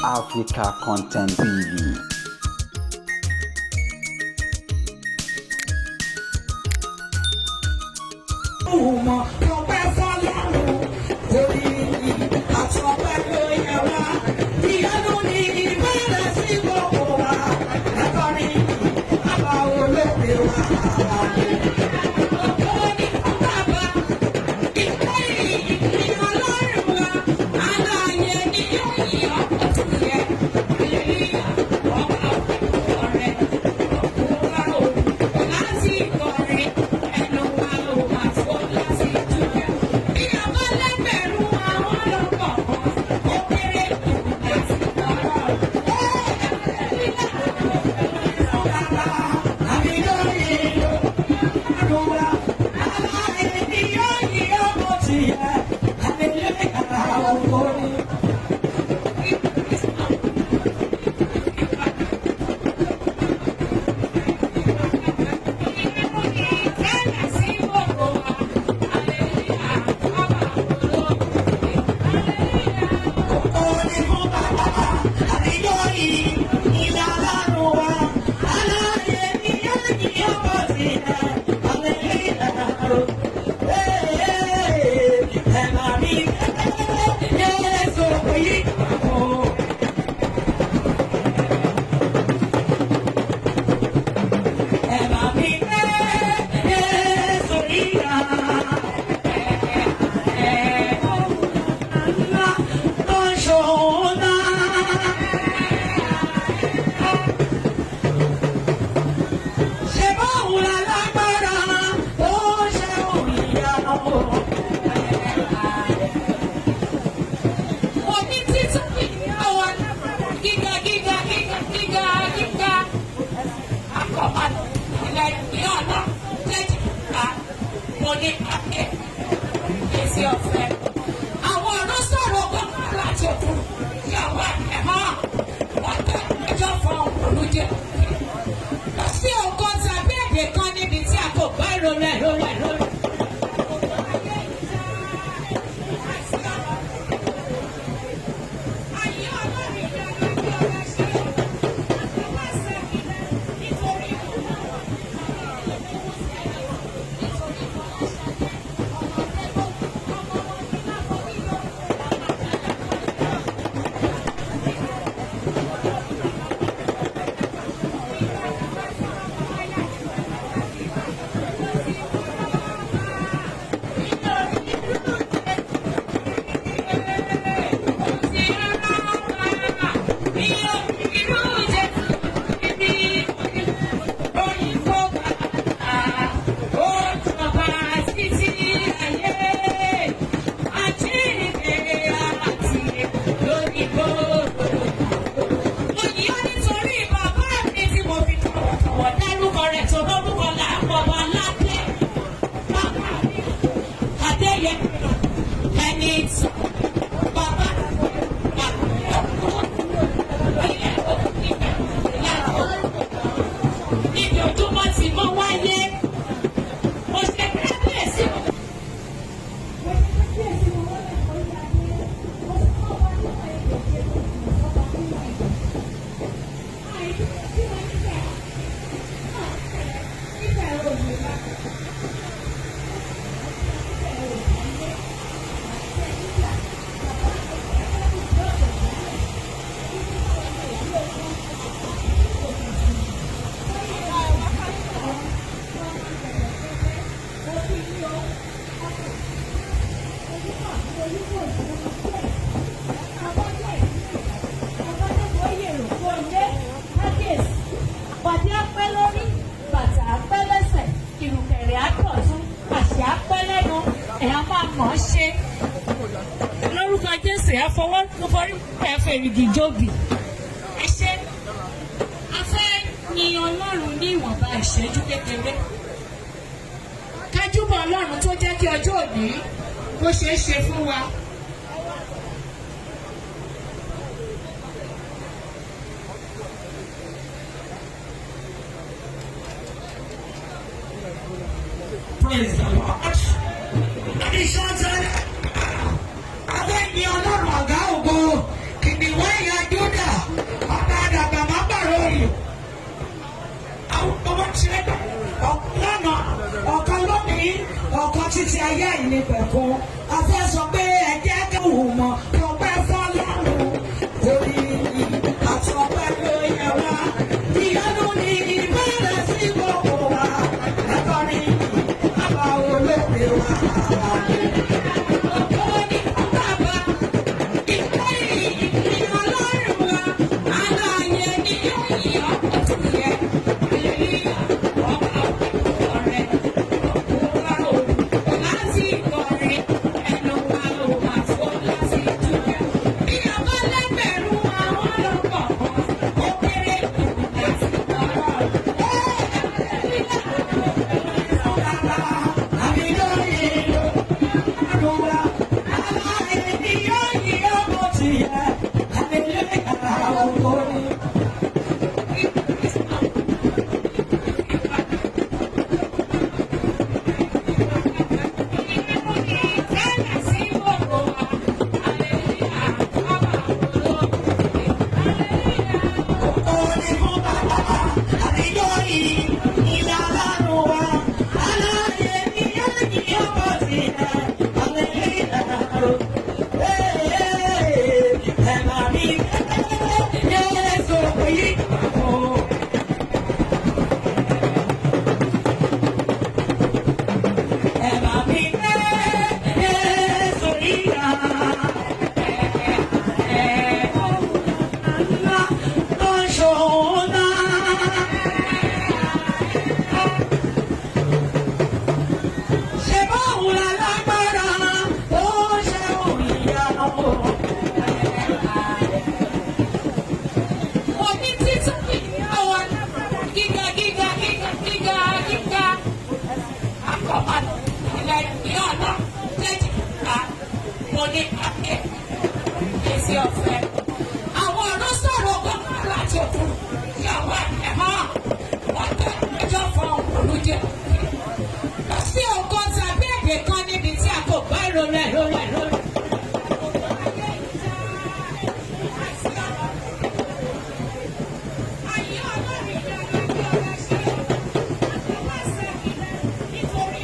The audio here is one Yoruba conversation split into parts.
Africa Content TV. Mọ̀ ọpẹ́ fọlọ́run orí àtọpẹ́ ló yẹ wá. Ìyanu ni ìbẹ̀rẹ̀ sí gbogbo wa. Akọrin àbá olóore wa. Ògo ni fún bàbá, ìfẹ́ ìyìn Ọlọ́run wa. Aláàyè ni yóò yìn ọ́ tó yẹ. Hallelujah, ọba ọ̀rẹ́ ọ̀pọ̀ wa ò láti kọrin ẹnu wa ò máa tó láti dúpẹ́. Bí a bá lẹ́gbẹ̀rún àwọn lọ́pọ̀ ó kéré jù láti kọ̀rọ̀. Àmì lórí ìlú wa, aláàyè ni yóò yìn ọ́ bó ti yẹ. Hallelujah, ògo ni. Oh. Ẹ bá mi gbé sórí ìyá. Ńlá tó ń ṣòwò náà. Ṣé báwo la lágbára tó ń ṣe òyìnbó? Mo ní títí àwọn gíga gíga gíga gíga gíga. Akọ̀pàdé ilẹ̀ ìpín ọ̀la jẹ́jì ká mo ní pàdé èsì ọ̀fẹ́. Àwọn ọ̀rọ̀ sọ̀rọ̀ gbọ́dọ̀ láti òkú ìyàwó ẹ̀ hàn. Wọ́n tẹ̀ ẹjọ́ fún olùjẹ́. Kò sí ọkàn tàbí èdè kan níbi tí a kò bá ìrora ìrora ìrora. Ayé Ọlọ́run ìyanu bí ọba ṣe àtàwọn ṣẹ́gi nítorí Ẹni tí bàbá níbi ojúmọ́ ti mọ́ wáyé mo ṣe kábíyèsí. Bàbí apẹ́ lórí, bàtà apẹ́ lẹ́sẹ̀, ìrùkẹ̀rẹ̀ àdọ̀tún, àṣẹ apẹ́ lẹ́nu, ẹ̀ á máa mọ̀ ọ́ ṣe. Lórúkọ Jésù, ẹ fọwọ́ forí ẹ fèrègì jóbi. Ẹ ṣe a fẹ́ yin Ọlọ́run ní ìwọ̀nba ìṣẹ́jú kékeré. Kájúbọ̀ Ọlọ́run tó jẹ́ kí ọjọ́ òní bó ṣe é ṣe fún wa. Praise the Lord. Ìṣọ́tẹ́, abẹ́ni Ọlọ́run ọ̀gá ògo, kìnìún ẹ̀yà Júdà. yẹ. Hallelujah, ògo ni. Ògo ni fún bàbá, àtijọ́ yìí, ilé alárùn wa. Aláàyè ni yóò yí ọkọ̀ sí ẹ. Hallelujah, ẹ máa mi Jésù yìí kò. Ẹ máa mi Jésù yìí kà. Ṣé báwo la lágbára ó ṣe òyìnbó? Mo ní títí àwọn gíga gíga gíga gíga gíga. Akọ̀mọ̀nà ilẹ̀ ìyá ọ̀nà jẹ́jì ká mo ní àkẹ́ èsì ọ̀fẹ́. Àwọn ọ̀rọ̀ sọ̀rọ̀ gbọ́dọ̀ láti òkú kí àwọn ẹ̀hán wọ́n tẹ̀ ẹjọ́ fún olùjẹ́. Kò sí ọkàn tàbí èdè kan níbi tí a kò bá ìrora ìrora ìrora. Ayé ọlọ́run ìdájọ́ bí ọ̀rẹ́ ṣe àtẹwàsẹ̀ ilẹ̀ nítorí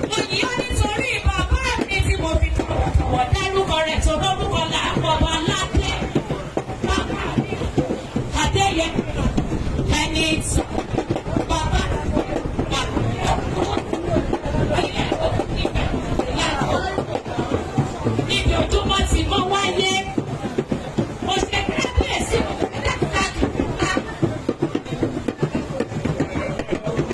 Mo yí ọ́ nítorí bàbá mi tí mo fi tọ̀wọ̀tọ̀wọ̀ dá.